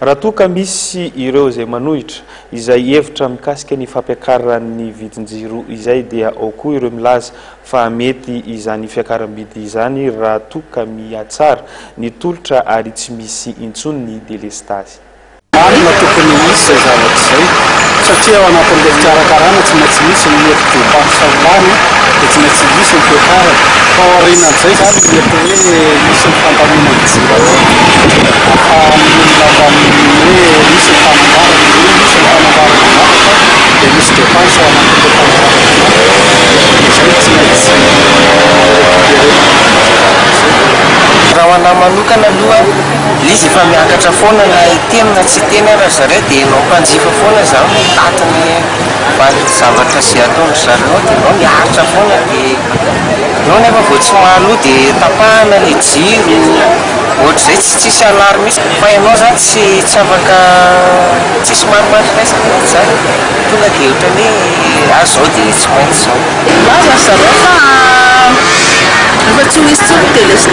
Raha toa ka misy ireo izay manohitra izay hevitra mikasika ny fampiakaran'ny vidin-jiro izay dia ao koa ireo milaza fa mety izany fiakaram-bidy izany raha toa ka mihatsara ny tolotra ary tsy misy intsony ny delestazy. Marina tokony hisy izay zavatra izay satria ao anatin'ilay fikarakarana tsy maintsy misy ny mety dépense ho lany dia tsy maintsy hisy ny fiakarana fa ao aorianan'izay izany mety hoe hisy ny fandaminan'ny jirama ahafahan'ny olona mba hoe misy ny fanamboarana hoe misy ny fanamboarana zavatra dia misy dépense ao anatin'ilay fanamboarana zavatra dia izay tsy maintsy récupérer-na izay zavatra izay. Raha ho anah manokana aloha le izy efa miakatra foana na hiteny na tsy hiteny ara zareo dia enao mpanjifa foana zany no tatiny ny zavatra ze ataondry zareo ao dia enao miaritra foana dia enao nefa vao tsy mahaloa dia tapahana le jiro ohatr'izay tsy tsisy alarme mihitsy fa enao zany tsy tsy afaka tsisy marimaritra iraisana mihitsy zany tonga dia ohatran'ny hoe ah zao dia tsy maintsy zao. Milaza ry zareo fa efa tsy ho hisy intsony ny délestage.